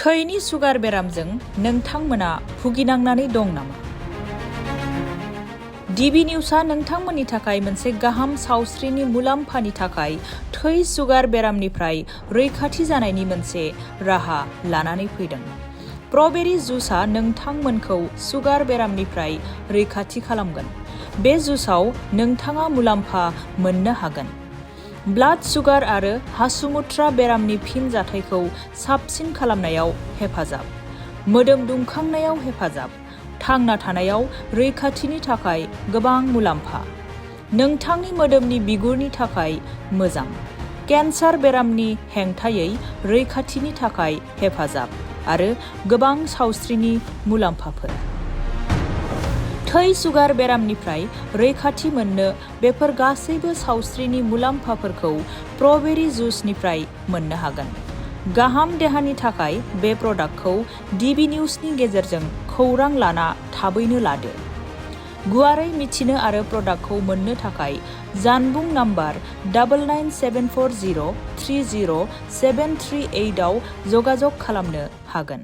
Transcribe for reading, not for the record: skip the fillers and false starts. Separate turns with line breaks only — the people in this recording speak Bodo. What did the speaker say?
थैनि सुगार बेरामजों नोंथांमोना भुगिनांनानै दं नामा? DB निउसआ नोंथांमोननि थाखाय मोनसे गाहाम सावस्रिनि मुलाम्फानि थाखाय थै सुगार बेरामनिफ्राय रैखाथि जानायनि मोनसे राहा लानानै फैदों। स्ट्रबेरी जुसआ नोंथांमोनखौ सुगार बेरामनिफ्राय रैखाथि खालामगोन। बे जुसआव नोंथाङा मुलाम्फा मोननो हागोन। ब्लाड सुगार आरो हासुमुथ्रा बेरामनि फिनजाथायखौ साबसिन खालामनायाव हेफाजाब, मोदोम दुंखांनायाव हेफाजाब, थांना थानायाव रैखाथिनि थाखाय गोबां मुलाम्फा, नोंथांनि मोदोमनि बिगुरनि थाखाय मोजां, केन्सार बेरामनि हेंथायै रैखाथिनि थाखाय हेफाजाब आरो गोबां सावस्रिनि मुलाम्फाफोर। थै सुगार बेरामनिफ्राय रैखाथि मोननो बेफोर गासैबो सावस्रिनि मुलाम्फाफोरखौ स्ट्रबेरी जुसनिफ्राय मोननो हागोन। गाहाम देहानि थाखाय बे प्रडाक्टखौ DB निउसनि गेजेरजों खौरां लाना थाबैनो लादो। गुवारै मिथिनो आरो प्रडाक्टखौ मोननो थाखाय जानबुं नम्बर 99740307338 आव जगाजग खालामनो हागोन।